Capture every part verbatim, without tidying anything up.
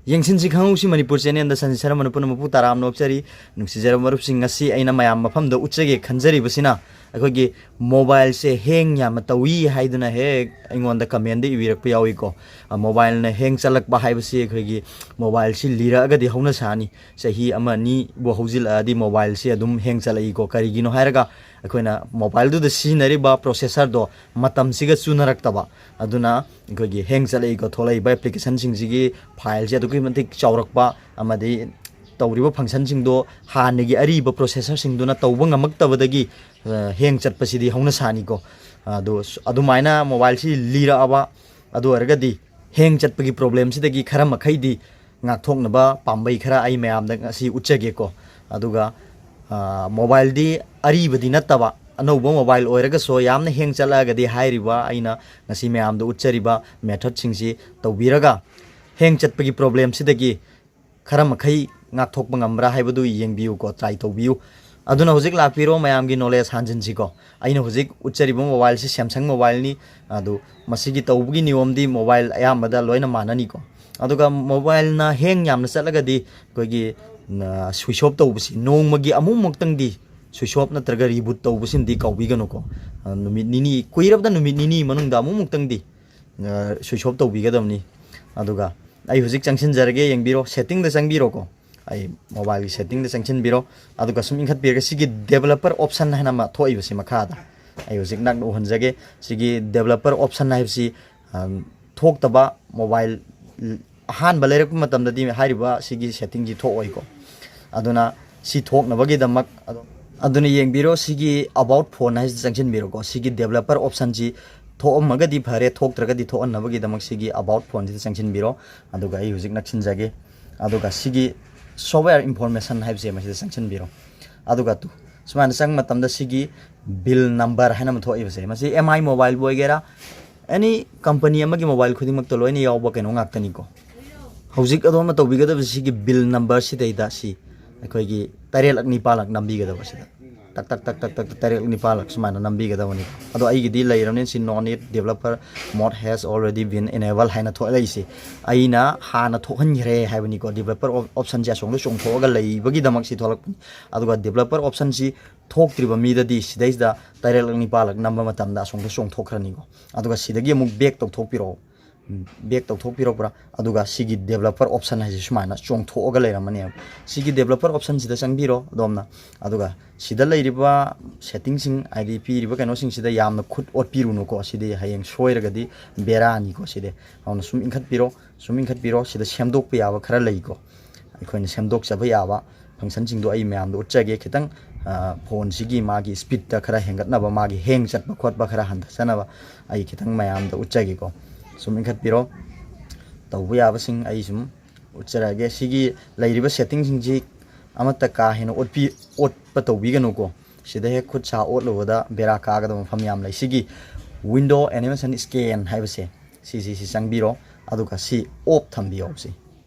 ꯌꯦꯡꯁꯤꯟꯁꯤ ꯈꯪꯍꯧꯁꯤ ꯃꯅꯤꯄꯨꯔ ꯆꯦꯅꯦꯜꯗ ꯁꯟꯁꯤ ꯁꯔꯝꯕꯅ ꯄꯨꯝꯅꯃꯛꯄꯨ ꯇꯔꯥꯝꯅ ꯑꯣꯛꯆꯔꯤ꯫ ꯅꯨꯡꯁꯤꯖꯔꯕ ꯃꯔꯨꯞꯁꯤꯡ, ꯉꯁꯤ ꯑꯩꯅ ꯃꯌꯥꯝ ꯃꯐꯝꯗ ꯎꯠꯆꯒꯦ ꯈꯟꯖꯔꯤꯕꯁꯤꯅ ꯑꯩꯈꯣꯏꯒꯤ ꯃꯣꯕꯥꯏꯜꯁꯦ ꯍꯦꯡ ꯌꯥꯝꯅ ꯇꯧꯏ ꯍꯥꯏꯗꯨꯅ ꯍꯦꯛ ꯑꯩꯉꯣꯟꯗ ꯀꯃꯦꯟꯗ ꯏꯕꯤꯔꯛꯄ ꯌꯥꯎꯏꯀꯣ꯫ ꯑ, ꯃꯣꯕꯥꯏꯜꯅ ꯍꯦꯡ ꯆꯠꯂꯛꯄ ꯍꯥꯏꯕꯁꯤ ꯑꯩꯈꯣꯏꯒꯤ ꯃꯣꯕꯥꯏꯜꯁꯤ ꯂꯤꯔꯛꯑꯒꯗꯤ ꯍꯧꯅ ꯁꯥꯅꯤ꯫ ꯆꯍꯤ ꯑꯃ ꯑꯅꯤꯕꯨ ꯍꯧꯖꯤꯜꯂꯛꯑꯗꯤ ꯃꯣꯕꯥꯏꯜꯁꯤ ꯑꯗꯨꯝ ꯍꯦꯡ ꯆꯠꯂꯛꯏꯀꯣ꯫ ꯀꯔꯤꯒꯤꯅꯣ ꯍꯥꯏꯔꯒ ꯑꯩꯈꯣꯏꯅ ꯃꯣꯕꯥꯏꯜꯗꯨꯗ ꯁꯤꯖꯤꯟꯅꯔꯤꯕ ꯄ꯭ꯔꯣꯁꯦꯁꯔꯗꯣ ꯃꯇꯝꯁꯤꯒ ꯆꯨꯅꯔꯛꯇꯕ, ꯑꯗꯨꯅ ꯑꯩꯈꯣꯏꯒꯤ ꯍꯦꯡ ꯆꯠꯂꯛꯏꯀꯣ꯫ ꯊꯣꯛꯂꯛꯏꯕ ꯑꯦꯄ꯭ꯂꯤꯀꯦꯁꯟꯁꯤꯡꯁꯤꯒꯤ ꯐꯥꯏꯜꯁꯦ ꯑꯗꯨꯛꯀꯤ ꯃꯇꯤꯛ ꯆꯥꯎꯔꯛꯄ ꯑꯃꯗꯤ ꯇꯧꯔꯤꯕ ꯐꯪꯁꯟꯁꯤꯡꯗꯣ ꯍꯥꯟꯅꯒꯤ ꯑꯔꯤꯕ ꯄ꯭ꯔꯣꯁꯦꯁꯔꯁꯤꯡꯗꯨꯅ ꯇꯧꯕ ꯉꯝꯃꯛꯇꯕꯗꯒꯤ, ꯑ, ꯍꯦꯡ ꯆꯠꯄꯁꯤꯗꯤ ꯍꯧꯅ ꯁꯥꯅꯤꯀꯣ꯫ ꯑꯗꯣ ꯁ-, ꯑꯗꯨꯃꯥꯏꯅ ꯃꯣꯕꯥꯏꯜꯁꯤ ꯂꯤꯔꯛꯑꯕ, ꯑꯗꯨ ꯑꯣꯏꯔꯒꯗꯤ ꯍꯦꯡ ꯆꯠꯄꯒꯤ ꯄ꯭ꯔꯣꯕ꯭ꯂꯦꯝꯁꯤꯗꯒꯤ ꯈꯔ ꯃꯈꯩꯗꯤ ꯉꯥꯛꯊꯣꯛꯅꯕ ꯄꯥꯝꯕꯩ ꯈꯔ ꯑꯩ ꯃꯌꯥꯝꯗ ꯉꯁꯤ ꯎꯠꯆꯒꯦꯀꯣ꯫ ꯑꯗꯨꯒ, ꯑ, ꯃꯣꯕꯥꯏꯜꯗꯤ ꯑꯔꯤꯕꯗꯤ ꯅꯠꯇꯕ, ꯑꯅꯧꯕ ꯃꯣꯕꯥꯏꯜ ꯑꯣꯏꯔꯒꯁꯨ ꯌꯥꯝꯅ ꯍꯦꯡ ꯆꯠꯂꯛꯑꯒꯗꯤ ꯍꯥꯏꯔꯤꯕ ꯑꯩꯅ ꯉꯁꯤ ꯃꯌꯥꯝꯗ ꯎꯠꯆꯔꯤꯕ ꯃꯦꯊꯠꯁꯤꯡꯁꯤ ꯇꯧꯕꯤꯔꯒ ꯍꯦꯡ ꯆꯠꯄꯒꯤ ꯄ꯭ꯔꯣꯕ꯭ꯂꯦꯝꯁꯤꯗꯒꯤ ꯈꯔ ꯃꯈꯩ ꯉꯥꯛꯊꯣꯛꯄ ꯉꯝꯕ꯭ꯔꯥ ꯍꯥꯏꯕꯗꯨ ꯌꯦꯡꯕꯤꯌꯨꯀꯣ, ꯇ꯭ꯔꯥꯏ ꯇꯧꯕꯤꯌꯨ꯫ ꯑꯗꯨꯅ ꯍꯧꯖꯤꯛ ꯂꯥꯛꯄꯤꯔꯣ, ꯃꯌꯥꯝꯒꯤ ꯅꯣꯂꯦꯖ ꯍꯥꯟꯖꯤꯟꯁꯤꯀꯣ꯫ ꯑꯩꯅ ꯍꯧꯖꯤꯛ ꯎꯠꯆꯔꯤꯕ ꯃꯣꯕꯥꯏꯜꯁꯤ ꯁꯦꯝꯁꯪ ꯃꯣꯕꯥꯏꯜꯅꯤ꯫ ꯑꯗꯨ ꯃꯁꯤꯒꯤ ꯇꯧꯕꯒꯤ ꯅꯤꯌꯣꯝꯗꯤ ꯃꯣꯕꯥꯏꯜ ꯑꯌꯥꯝꯕꯗ ꯂꯣꯏꯅ ꯃꯥꯟꯅꯅꯤꯀꯣ꯫ ꯑꯗꯨꯒ ꯃꯣꯕꯥꯏꯜꯅ ꯍꯦꯡ ꯌꯥꯝꯅ ꯆꯠꯂꯒꯗꯤ ꯑꯩꯈꯣꯏꯒꯤ, ꯑ, ꯁ꯭ꯋꯤꯆ ꯑꯣꯐ ꯇꯧꯕꯁꯤ ꯅꯣꯡꯃꯒꯤ ꯑꯃꯨꯛꯃꯨꯛꯇꯪꯗꯤ ꯁ꯭ꯋꯤꯆ ꯑꯣꯐ ꯅꯠꯇ꯭ꯔꯒ ꯔꯤꯕꯨꯠ ꯇꯧꯕꯁꯤꯃꯗꯤ ꯀꯥꯎꯕꯤꯒꯅꯨꯀꯣ꯫ ꯑ, ꯅꯨꯃꯤꯠ ꯅꯤꯅꯤ, ꯀꯨꯏꯔꯕꯗ ꯅꯨꯃꯤꯠ ꯅꯤꯅꯤ ꯃꯅꯨꯡꯗ ꯑꯃꯨꯛꯃꯨꯛꯇꯪꯗꯤ, ꯑ, ꯁ꯭ꯋꯤꯆ ꯑꯣꯐ ꯇꯧꯕꯤꯒꯗꯕꯅꯤ꯫ ꯑꯗꯨꯒ ꯑꯩ ꯍꯧꯖꯤꯛ ꯆꯪꯁꯤꯟꯖꯔꯒꯦ, ꯌꯦꯡꯕꯤꯔꯣ, ꯁꯦꯠꯇꯤꯡꯗ ꯆꯪꯕꯤꯔꯣꯀꯣ꯫ ꯑꯩ ꯃꯣꯕꯥꯏꯜꯒꯤ ꯁꯦꯠꯇꯤꯡꯗ ꯆꯪꯁꯤꯟꯕꯤꯔꯣ꯫ ꯑꯗꯨꯒ ꯁꯨꯝ ꯏꯟꯈꯠꯄꯤꯔꯒ ꯁꯤꯒꯤ ꯗꯦꯕꯂꯞꯄꯔ ꯑꯣꯞꯁꯟ ꯍꯥꯏꯅ ꯑꯃ ꯊꯣꯛꯏꯕꯁꯤ ꯃꯈꯥꯗ ꯑꯩ ꯍꯧꯖꯤꯛ ꯅꯛꯅ ꯎꯍꯟꯖꯒꯦ꯫ ꯁꯤꯒꯤ ꯗꯦꯕꯂꯞꯄꯔ ꯑꯣꯞꯁꯟ ꯍꯥꯏꯕꯁꯤ, ꯑ, ꯊꯣꯛꯇꯕ ꯃꯣꯕꯥꯏꯜ ꯑꯍꯥꯟꯕ ꯂꯩꯔꯛꯄ ꯃꯇꯝꯗꯗꯤ ꯍꯥꯏꯔꯤꯕ ꯁꯤꯒꯤ ꯁꯦꯠꯇꯤꯡꯁꯤ ꯊꯣꯛꯑꯣꯏꯀꯣ꯫ ꯑꯗꯨꯅ ꯁꯤ ꯊꯣꯛꯅꯕꯒꯤꯗꯃꯛ ꯑꯗꯨꯝ, ꯑꯗꯨꯅ ꯌꯦꯡꯕꯤꯔꯣ, ꯁꯤꯒꯤ ꯑꯕꯥꯎꯠ ꯐꯣꯟ ꯍꯥꯏꯁꯤꯗ ꯆꯪꯁꯤꯟꯕꯤꯔꯣꯀꯣ꯫ ꯁꯤꯒꯤ ꯗꯦꯕꯂꯞꯄꯔ ꯑꯣꯞꯁꯟꯁꯤ ꯊꯣꯛꯑꯝꯃꯒꯗꯤ ꯐꯔꯦ, ꯊꯣꯛꯇ꯭ꯔꯒꯗꯤ ꯊꯣꯛꯍꯟꯅꯕꯒꯤꯗꯃꯛ ꯁꯤꯒꯤ ꯑꯕꯥꯎꯠ ꯐꯣꯟꯁꯤꯗ ꯆꯪꯁꯤꯟꯕꯤꯔꯣ꯫ ꯑꯗꯨꯒ ꯑꯩ ꯍꯧꯖꯤꯛ ꯅꯛꯁꯤꯟꯖꯒꯦ꯫ ꯑꯗꯨꯒ ꯁꯤꯒꯤ ꯁꯣꯞꯋꯦꯌꯔ ꯏꯟꯐꯣꯔꯃꯦꯁꯟ ꯍꯥꯏꯕꯁꯦ ꯃꯁꯤꯗ ꯆꯪꯁꯤꯟꯕꯤꯔꯣ꯫ ꯑꯗꯨꯒ ꯇꯨ, ꯁꯨꯃꯥꯏꯅ ꯆꯪꯕ ꯃꯇꯝꯗ ꯁꯤꯒꯤ ꯕꯤꯜ ꯅꯝꯕꯔ ꯍꯥꯏꯅ ꯑꯃ ꯊꯣꯛꯏꯕꯁꯦ, ꯃꯁꯤ ꯑꯦꯝ ꯑꯥꯏ ꯃꯣꯕꯥꯏꯜꯕꯨ ꯑꯣꯏꯒꯦꯔꯥ, ꯑꯦꯅꯤ ꯀꯝꯄꯅꯤ ꯑꯃꯒꯤ ꯃꯣꯕꯥꯏꯜ ꯈꯨꯗꯤꯡꯃꯛꯇ ꯂꯣꯏꯅ ꯌꯥꯎꯕ ꯀꯩꯅꯣ ꯉꯥꯛꯇꯅꯤꯀꯣ꯫ ꯍꯧꯖꯤꯛ ꯑꯗꯣꯝꯅ ꯇꯧꯕꯤꯒꯗꯕꯁꯤ ꯁꯤꯒꯤ ꯕꯤꯜ ꯅꯝꯕꯔ ꯁꯤꯗꯩꯗ ꯁꯤ ꯑꯩꯈꯣꯏꯒꯤ ꯇꯔꯦꯠꯂꯛ ꯅꯤꯄꯥꯜꯂꯛ ꯅꯝꯕꯤꯒꯗꯕ ꯁꯤꯗ꯫ ꯇꯛ ꯇꯛ ꯇꯛ ꯇꯛ ꯇꯛ ꯇꯔꯦꯠ ꯅꯤꯄꯥꯜꯂꯛ ꯁꯨꯃꯥꯏꯅ ꯅꯝꯕꯤꯒꯗꯕꯅꯤ꯫ ꯑꯗꯣ ꯑꯩꯒꯤꯗꯤ ꯂꯩꯔꯕꯅꯤꯅ ꯁꯤ "No need, developer mode has already been enabled" ꯍꯥꯏꯅ ꯊꯣꯛꯂꯛꯏꯁꯦ ꯑꯩꯅ ꯍꯥꯟꯅ ꯊꯣꯛꯍꯟꯈ꯭ꯔꯦ ꯍꯥꯏꯕꯅꯤꯀꯣ꯫ ꯗꯤꯕꯦꯂꯞꯄꯔ ꯑꯣꯞꯁꯟꯁꯦ ꯑꯁꯣꯝꯗ ꯆꯣꯡꯊꯣꯛꯑꯒ ꯂꯩꯕꯒꯤꯗꯃꯛ ꯁꯤ ꯊꯣꯛꯂꯛꯄꯅꯤ꯫ ꯑꯗꯨꯒ ꯗꯤꯕꯦꯂꯞꯄꯔ ꯑꯣꯞꯁꯟꯁꯤ ꯊꯣꯛꯇ꯭ꯔꯤꯕ ꯃꯤꯗꯗꯤ ꯁꯤꯗꯩꯁꯤꯗ ꯇꯔꯦꯠꯂꯛ ꯅꯤꯄꯥꯜꯂꯛ ꯅꯝꯕ ꯃꯇꯝꯗ ꯑꯁꯣꯝꯗ ꯆꯣꯡꯊꯣꯛꯈ꯭ꯔꯅꯤꯀꯣ꯫ ꯑꯗꯨꯒ ꯁꯤꯗꯒꯤ ꯑꯃꯨꯛ ꯕꯦꯛ ꯇꯧꯊꯣꯛꯄꯤꯔꯛꯑꯣ꯫ ꯕꯦꯛ ꯇꯧꯊꯣꯛꯄꯤꯔꯛꯄ꯭ꯔꯥ? ꯑꯗꯨꯒ ꯁꯤꯒꯤ ꯗꯤꯕꯦꯂꯞꯄꯔ ꯑꯣꯞꯁꯟ ꯍꯥꯏꯁꯦ ꯁꯨꯃꯥꯏꯅ ꯆꯣꯡꯊꯣꯛꯑꯒ ꯂꯩꯔꯝꯃꯅꯦꯕ꯫ ꯁꯤꯒꯤ ꯗꯤꯕꯦꯂꯞꯄꯔ ꯑꯣꯞꯁꯟꯁꯤꯗ ꯆꯪꯕꯤꯔꯣ ꯑꯗꯣꯝꯅ꯫ ꯑꯗꯨꯒ ꯁꯤꯗ ꯂꯩꯔꯤꯕ ꯁꯦꯠꯇꯤꯡꯁꯤꯡ, ꯍꯥꯏꯗꯤ ꯄꯤꯔꯤꯕ ꯀꯩꯅꯣꯁꯤꯡꯁꯤꯗ ꯌꯥꯝꯅ ꯈꯨꯠ ꯑꯣꯠꯄꯤꯔꯨꯅꯨꯀꯣ꯫ ꯁꯤꯗꯤ ꯍꯌꯦꯡ ꯁꯣꯏꯔꯒꯗꯤ ꯕꯦꯔꯥꯅꯤꯀꯣ꯫ ꯁꯤꯗꯤ ꯑꯗꯨꯅ ꯁꯨꯝ ꯏꯟꯈꯠꯄꯤꯔꯣ, ꯁꯨꯝ ꯏꯟꯈꯠꯄꯤꯔꯣ꯫ ꯁꯤꯗ ꯁꯦꯝꯗꯣꯛꯄ ꯌꯥꯕ ꯈꯔ ꯂꯩꯀꯣ꯫ ꯑꯩꯈꯣꯏꯅ ꯁꯦꯝꯗꯣꯛꯆꯕ ꯌꯥꯕ ꯐꯪꯁꯟꯁꯤꯡꯗꯣ ꯑꯩ ꯃꯌꯥꯝꯗ ꯎꯠꯆꯒꯦ꯫ ꯈꯤꯇꯪ, ꯑ, ꯐꯣꯟꯁꯤꯒꯤ ꯃꯥꯒꯤ ꯁ꯭ꯄꯤꯠꯇ ꯈꯔ ꯍꯦꯟꯒꯠꯅꯕ, ꯃꯥꯒꯤ ꯍꯦꯡ ꯆꯠꯄ ꯈꯣꯠꯄ ꯈꯔ ꯍꯟꯊꯖꯅꯕ ꯑꯩ ꯈꯤꯇꯪ ꯃꯌꯥꯝꯗ ꯎꯠꯆꯒꯦꯀꯣ꯫ ꯁꯨꯝ ꯏꯟꯈꯠꯄꯤꯔꯣ꯫ ꯇꯧꯕ ꯌꯥꯕꯁꯤꯡ ꯑꯩ ꯁꯨꯝ ꯎꯠꯆꯔꯛꯑꯒꯦ꯫ ꯁꯤꯒꯤ ꯂꯩꯔꯤꯕ ꯁꯦꯠꯇꯤꯡꯁꯤꯡꯁꯤ ꯑꯃꯠꯇ ꯀꯥ ꯍꯦꯟꯅ ꯑꯣꯠꯄꯤ-, ꯑꯣꯠꯄ ꯇꯧꯕꯤꯒꯅꯨꯀꯣ꯫ ꯁꯤꯗ ꯍꯦꯛ ꯈꯨꯠ ꯁꯥ ꯑꯣꯠꯂꯨꯕꯗ ꯕꯦꯔꯥ ꯀꯥꯒꯗꯕ ꯃꯐꯝ ꯌꯥꯝ ꯂꯩ꯫ ꯁꯤꯒꯤ window animation scan ꯍꯥꯏꯕꯁꯦ, ꯁꯤꯁꯤ, ꯁꯤ ꯆꯪꯕꯤꯔꯣ, ꯑꯗꯨꯒ ꯁꯤ ꯑꯣꯐ ꯊꯝꯕꯤꯌꯣ꯫ ꯁꯤ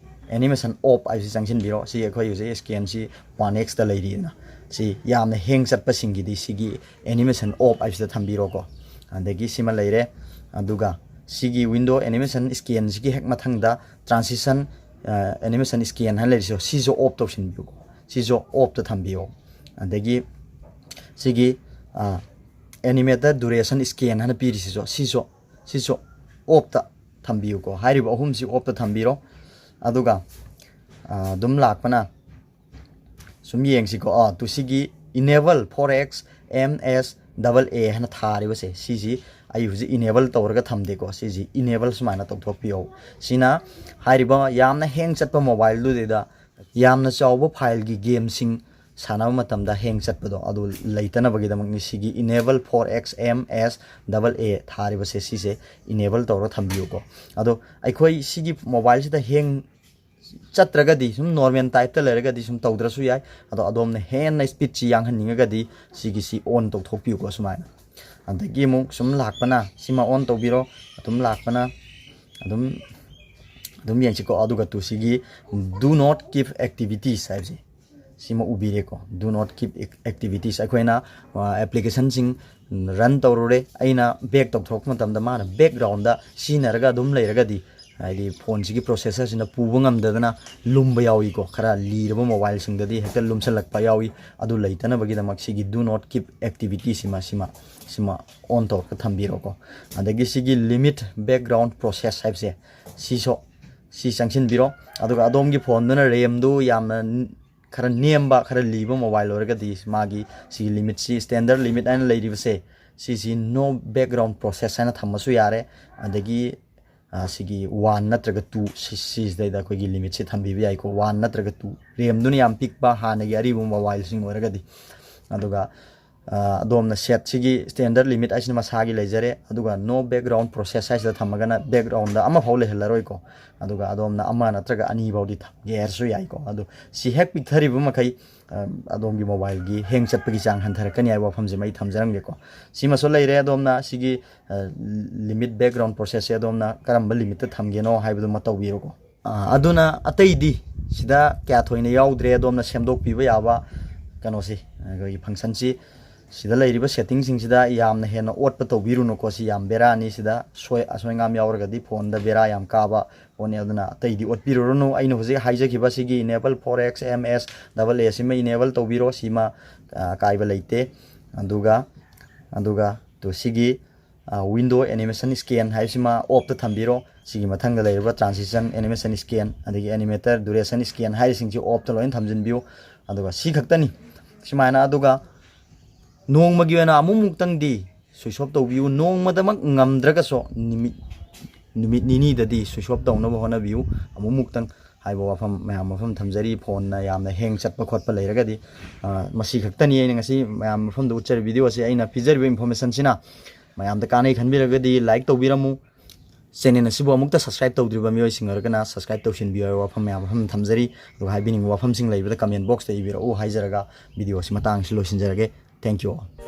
animation off ꯍꯥꯏꯕꯁꯤ ꯆꯪꯁꯤꯟꯕꯤꯔꯣ꯫ ꯁꯤ ꯑꯩꯈꯣꯏ ꯍꯧꯖꯤꯛ scan ꯁꯤ one X ꯇ ꯂꯩꯔꯤꯗꯅ, ꯁꯤ ꯌꯥꯝꯅ ꯍꯦꯡ ꯆꯠꯄꯁꯤꯡꯒꯤꯗꯤ ꯁꯤꯒꯤ animation off ꯍꯥꯏꯕꯁꯤꯗ ꯊꯝꯕꯤꯔꯣꯀꯣ꯫ ꯑꯗꯒꯤ ꯁꯤꯃ ꯂꯩꯔꯦ꯫ ꯑꯗꯨꯒ ꯁꯤꯒꯤ window animation scan ꯁꯤꯒꯤ ꯍꯦꯛ ꯃꯊꯪꯗ transition, ꯑ, animation scan ꯍꯥꯏꯅ ꯂꯩꯔꯤꯁꯦ, ꯁꯤꯁꯨ ꯑꯣꯐ ꯇꯧꯁꯤꯟꯕꯤꯌꯨꯀꯣ꯫ ꯁꯤꯁꯨ ꯑꯣꯐꯇ ꯊꯝꯕꯤꯌꯣ꯫ ꯑꯗꯒꯤ ꯁꯤꯒꯤ, ꯑ, animated duration scan ꯍꯥꯏꯅ ꯄꯤꯔꯤꯁꯤꯁꯨ, ꯁꯤꯁꯨ, ꯁꯤꯁꯨ ꯑꯣꯐꯇ ꯊꯝꯕꯤꯌꯨꯀꯣ꯫ ꯍꯥꯏꯔꯤꯕ ꯑꯍꯨꯝꯁꯤ ꯑꯣꯐꯇ ꯊꯝꯕꯤꯔꯣ꯫ ꯑꯗꯨꯒ, ꯑ, ꯑꯗꯨꯝ ꯂꯥꯛꯄꯅ ꯁꯨꯝ ꯌꯦꯡꯁꯤꯀꯣ꯫ ꯑꯥ, ꯇꯨ ꯁꯤꯒꯤ enable four X M S double A ꯍꯥꯏꯅ ꯊꯥꯔꯤꯕꯁꯦ, ꯁꯤꯁꯤ ꯑꯩ ꯍꯧꯖꯤꯛ enable ꯇꯧꯔꯒ ꯊꯝꯗꯦꯀꯣ꯫ ꯁꯤꯁꯤ enable ꯁꯨꯃꯥꯏꯅ ꯇꯧꯊꯣꯛꯄꯤꯌꯣ꯫ ꯁꯤꯅ ꯍꯥꯏꯔꯤꯕ ꯌꯥꯝꯅ ꯍꯦꯡ ꯆꯠꯄ ꯃꯣꯕꯥꯏꯜꯗꯨꯗꯩꯗ ꯌꯥꯝꯅ ꯆꯥꯎꯕ ꯐꯥꯏꯜꯒꯤ ꯒꯦꯝꯁꯤꯡ ꯁꯥꯟꯅꯕ ꯃꯇꯝꯗ ꯍꯦꯡ ꯆꯠꯄꯗꯣ ꯑꯗꯨ ꯂꯩꯇꯅꯕꯒꯤꯗꯃꯛꯅꯤ꯫ ꯁꯤꯒꯤ enable four X M S double A ꯊꯥꯔꯤꯕꯁꯦ, ꯁꯤꯁꯦ enable ꯇꯧꯔꯒ ꯊꯝꯕꯤꯌꯨꯀꯣ꯫ ꯑꯗꯣ ꯑꯩꯈꯣꯏ ꯁꯤꯒꯤ ꯃꯣꯕꯥꯏꯜꯁꯤꯗ ꯍꯦꯡ ꯆꯠꯇ꯭ꯔꯒꯗꯤ, ꯁꯨꯝ normal type ꯇ ꯂꯩꯔꯒꯗꯤ ꯁꯨꯝ ꯇꯧꯗ꯭ꯔꯁꯨ ꯌꯥꯏ꯫ ꯑꯗꯣ ꯑꯗꯣꯝꯅ ꯍꯦꯟꯅ speed ꯁꯤ ꯌꯥꯡꯍꯟꯅꯤꯡꯉꯒꯗꯤ ꯁꯤꯒꯤꯁꯤ on ꯇꯧꯊꯣꯛꯄꯤꯌꯨꯀꯣ꯫ ꯁꯨꯃꯥꯏꯅ, ꯑꯗꯒꯤ ꯑꯃꯨꯛ ꯁꯨꯝ ꯂꯥꯛꯄꯅ ꯁꯤꯃ on ꯇꯧꯕꯤꯔꯣ꯫ ꯑꯗꯨꯝ ꯂꯥꯛꯄꯅ ꯑꯗꯨꯝ, ꯑꯗꯨꯝ ꯌꯦꯡꯁꯤꯀꯣ꯫ ꯑꯗꯨꯒ ꯇꯨ ꯁꯤꯒꯤ "Do not keep activities" ꯍꯥꯏꯕꯁꯦ, ꯁꯤꯃ ꯎꯕꯤꯔꯦꯀꯣ, "Do not keep activities"꯫ ꯑꯩꯈꯣꯏꯅ ꯑꯦꯄ꯭ꯂꯤꯀꯦꯁꯟꯁꯤꯡ ꯔꯟ ꯇꯧꯔꯨꯔꯦ, ꯑꯩꯅ ꯕꯦꯛ ꯇꯧꯊꯣꯔꯛꯄ ꯃꯇꯝꯗ ꯃꯥꯅ ꯕꯦꯛꯒ꯭ꯔꯥꯎꯟꯗ ꯁꯤꯖꯤꯟꯅꯔꯒ ꯑꯗꯨꯝ ꯂꯩꯔꯒꯗꯤ, ꯍꯥꯏꯗꯤ ꯐꯣꯟꯁꯤꯒꯤ ꯄ꯭ꯔꯣꯁꯦꯁꯔꯁꯤꯅ ꯄꯨꯕ ꯉꯝꯗꯗꯅ ꯂꯨꯝꯕ ꯌꯥꯎꯏꯀꯣ꯫ ꯈꯔ ꯂꯤꯔꯕ ꯃꯣꯕꯥꯏꯜꯁꯤꯡꯗꯗꯤ ꯍꯦꯛꯇ ꯂꯨꯝꯁꯜꯂꯛꯄ ꯌꯥꯎꯏ꯫ ꯑꯗꯨ ꯂꯩꯇꯅꯕꯒꯤꯗꯃꯛ ꯁꯤꯒꯤ "Do not keep activity" ꯁꯤꯃ ꯁꯤꯃ ꯁꯤꯃ ꯑꯣꯟ ꯇꯧꯔꯒ ꯊꯝꯕꯤꯔꯣꯀꯣ꯫ ꯑꯗꯒꯤ ꯁꯤꯒꯤ "Limit background process" ꯍꯥꯏꯕꯁꯦ, ꯁꯤꯁꯨ ꯁꯤ ꯆꯪꯁꯤꯟꯕꯤꯔꯣ꯫ ꯑꯗꯨꯒ ꯑꯗꯣꯝꯒꯤ ꯐꯣꯟꯗꯨꯅ ꯔꯦꯝꯗꯨ ꯌꯥꯝꯅ ꯟ- ꯈꯔ ꯅꯦꯝꯕ, ꯈꯔ ꯂꯤꯕ ꯃꯣꯕꯥꯏꯜ ꯑꯣꯏꯔꯒꯗꯤ, ꯃꯥꯒꯤ ꯁꯤꯒꯤ ꯂꯤꯃꯤꯠꯁꯤ, ꯁ꯭ꯇꯦꯟꯗꯔꯠ ꯂꯤꯃꯤꯠ ꯍꯥꯏꯅ ꯂꯩꯔꯤꯕꯁꯦ, ꯁꯤꯁꯤ "No background process" ꯍꯥꯏꯅ ꯊꯝꯃꯁꯨ ꯌꯥꯔꯦ꯫ ꯑꯗꯒꯤ ꯑ, ꯁꯤꯒꯤ ꯋꯥꯟ ꯅꯠꯇ꯭ꯔꯒ ꯇꯨ, ꯁꯤ- ꯁꯤꯁꯤꯗꯩꯗ ꯑꯩꯈꯣꯏꯒꯤ ꯂꯤꯃꯤꯠꯁꯤ ꯊꯝꯕꯤꯕ ꯌꯥꯏꯀꯣ, ꯋꯥꯟ ꯅꯠꯇ꯭ꯔꯒ ꯇꯨ, ꯔꯦꯝꯗꯨꯅ ꯌꯥꯝ ꯄꯤꯛꯄ ꯍꯥꯟꯅꯒꯤ ꯑꯔꯤꯕ ꯃꯣꯕꯥꯏꯜꯁꯤꯡ ꯑꯣꯏꯔꯒꯗꯤ꯫ ꯑꯗꯨꯒ ꯑ, ꯑꯗꯣꯝꯅ ꯁꯦꯠꯁꯤꯒꯤ ꯁ꯭ꯇꯦꯟꯗꯔꯠ ꯂꯤꯃꯤꯠ ꯍꯥꯏꯁꯤꯅ ꯃꯁꯥꯒꯤ ꯂꯩꯖꯔꯦ꯫ ꯑꯗꯨꯒ "No background process" ꯍꯥꯏꯁꯤꯗ ꯊꯝꯃꯒꯅ ꯕꯦꯛꯒ꯭ꯔꯥꯎꯟꯗ ꯑꯃꯐꯥꯎ ꯂꯩꯍꯜꯂꯔꯣꯏꯀꯣ꯫ ꯑꯗꯨꯒ ꯑꯗꯣꯝꯅ ꯑꯃ ꯅꯠꯇ꯭ꯔꯒ ꯑꯅꯤ ꯐꯥꯎꯗꯤ ꯊꯝꯒꯦ ꯍꯥꯏꯔꯁꯨ ꯌꯥꯏꯀꯣ꯫ ꯑꯗꯨ ꯁꯤ ꯍꯦꯛ ꯄꯤꯛꯊꯔꯤꯕ ꯃꯈꯩ, ꯑ, ꯑꯗꯣꯝꯒꯤ ꯃꯣꯕꯥꯏꯜꯒꯤ ꯍꯦꯡ ꯆꯠꯄꯒꯤ ꯆꯥꯡ ꯍꯟꯊꯔꯛꯀꯅꯤ ꯍꯥꯏꯕ ꯋꯥꯐꯝꯁꯤꯃ ꯑꯩ ꯊꯝꯖꯔꯝꯒꯦꯀꯣ꯫ ꯁꯤꯃꯁꯨ ꯂꯩꯔꯦ꯫ ꯑꯗꯣꯝꯅ ꯁꯤꯒꯤ, ꯑ, "Limit background process" ꯁꯦ ꯑꯗꯣꯝꯅ ꯀꯔꯝꯕ ꯂꯤꯃꯤꯠꯇ ꯊꯝꯒꯦꯅꯣ ꯍꯥꯏꯕꯗꯨꯃ ꯇꯧꯕꯤꯔꯣꯀꯣ꯫ ꯑ, ꯑꯗꯨꯅ ꯑꯇꯩꯗꯤ ꯁꯤꯗ ꯀꯌꯥ ꯊꯣꯏꯅ ꯌꯥꯎꯗ꯭ꯔꯦ꯫ ꯑꯗꯣꯝꯅ ꯁꯦꯝꯗꯣꯛꯄꯤꯕ ꯌꯥꯕ ꯀꯩꯅꯣꯁꯤ, ꯑꯩꯈꯣꯏꯒꯤ ꯐꯪꯁꯟꯁꯤ, ꯁꯤꯗ ꯂꯩꯔꯤꯕ ꯁꯦꯠꯇꯤꯡꯁꯤꯡꯁꯤꯗ ꯌꯥꯝꯅ ꯍꯦꯟꯅ ꯑꯣꯠꯄ ꯇꯧꯕꯤꯔꯨꯅꯨꯀꯣ꯫ ꯁꯤ ꯌꯥꯝ ꯕꯦꯔꯥꯅꯤ꯫ ꯁꯤꯗ ꯁꯣꯏ ꯑꯁꯣꯏ ꯉꯥꯝ ꯌꯥꯎꯔꯒꯗꯤ ꯐꯣꯟꯗ ꯕꯦꯔꯥ ꯌꯥꯝ ꯀꯥꯕ ꯄꯣꯠꯅꯤ꯫ ꯑꯗꯨꯅ ꯑꯇꯩꯗꯤ ꯑꯣꯠꯄꯤꯔꯨꯔꯅꯨ꯫ ꯑꯩꯅ ꯍꯧꯖꯤꯛ ꯍꯥꯏꯖꯈꯤꯕ ꯁꯤꯒꯤ "Enable four X M S double A" ꯁꯤꯃ enable ꯇꯧꯕꯤꯔꯣ꯫ ꯁꯤꯃ, ꯑ, ꯑꯀꯥꯏꯕ ꯂꯩꯇꯦ꯫ ꯑꯗꯨꯒ, ꯑꯗꯨꯒ ꯇꯨ ꯁꯤꯒꯤ, ꯑ, "Window animation scan" ꯍꯥꯏꯕꯁꯤꯃ ꯑꯣꯐꯇ ꯊꯝꯕꯤꯔꯣ꯫ ꯁꯤꯒꯤ ꯃꯊꯪꯗ ꯂꯩꯔꯤꯕ "Transition animation scan" ꯑꯗꯒꯤ "Animator duration scan" ꯍꯥꯏꯔꯤꯁꯤꯡꯁꯤ ꯑꯣꯐꯇ ꯂꯣꯏꯅ ꯊꯝꯖꯤꯟꯕꯤꯌꯨ꯫ ꯑꯗꯨꯒ ꯁꯤ ꯈꯛꯇꯅꯤ꯫ ꯁꯨꯃꯥꯏꯅ, ꯑꯗꯨꯒ ꯅꯣꯡꯃꯒꯤ ꯑꯣꯏꯅ ꯑꯃꯨꯛ ꯃꯨꯛꯇꯪꯗꯤ switch off ꯇꯧꯕꯤꯌꯨ꯫ ꯅꯣꯡꯃꯗꯃꯛ ꯉꯝꯗ꯭ꯔꯒꯁꯨ ꯅꯨꯃꯤꯠ, ꯅꯨꯃꯤꯠ ꯅꯤꯅꯤꯗꯗꯤ switch off ꯇꯧꯅꯕ ꯍꯣꯠꯅꯕꯤꯌꯨ꯫ ꯑꯃꯨꯛ ꯃꯨꯛꯇꯪ ꯍꯥꯏꯕ ꯋꯥꯐꯝ ꯃꯌꯥꯝ ꯃꯐꯝ ꯊꯝꯖꯔꯤ꯫ ꯐꯣꯟꯅ ꯌꯥꯝꯅ ꯍꯦꯡ ꯆꯠꯄ ꯈꯣꯠꯄ ꯂꯩꯔꯒꯗꯤ, ꯑ, ꯃꯁꯤ ꯈꯛꯇꯅꯤ ꯑꯩꯅ ꯉꯁꯤ ꯃꯌꯥꯝ ꯃꯐꯝꯗ ꯎꯠꯆꯔꯤꯕ video ꯑꯁꯤ꯫ ꯑꯩꯅ ꯄꯤꯖꯔꯤꯕ information ꯁꯤꯅ ꯃꯌꯥꯝꯗ ꯀꯥꯟꯅꯩ ꯈꯟꯕꯤꯔꯒꯗꯤ like ꯇꯧꯕꯤꯔꯝꯃꯨ꯫ Channel ꯑꯁꯤꯕꯨ ꯑꯃꯨꯛꯇ subscribe ꯇꯧꯗ꯭ꯔꯤꯕ ꯃꯤꯑꯣꯏꯁꯤꯡ ꯑꯣꯏꯔꯒꯅ subscribe ꯇꯧꯁꯤꯟꯕꯤꯌꯨ ꯍꯥꯏꯕ ꯋꯥꯐꯝ ꯃꯌꯥꯝ ꯃꯐꯝ ꯊꯝꯖꯔꯤ꯫ ꯑꯗꯨꯒ ꯍꯥꯏꯕꯤꯅꯤꯡꯕ ꯋꯥꯐꯝꯁꯤꯡ ꯂꯩꯕꯗ comment box ꯇ ꯏꯕꯤꯔꯛꯎ ꯍꯥꯏꯖꯔꯒ video ꯑꯁꯤ ꯃꯇꯥꯡ ꯑꯁꯤ ꯂꯣꯏꯁꯤꯟꯖꯔꯒꯦ꯫ Thank you all.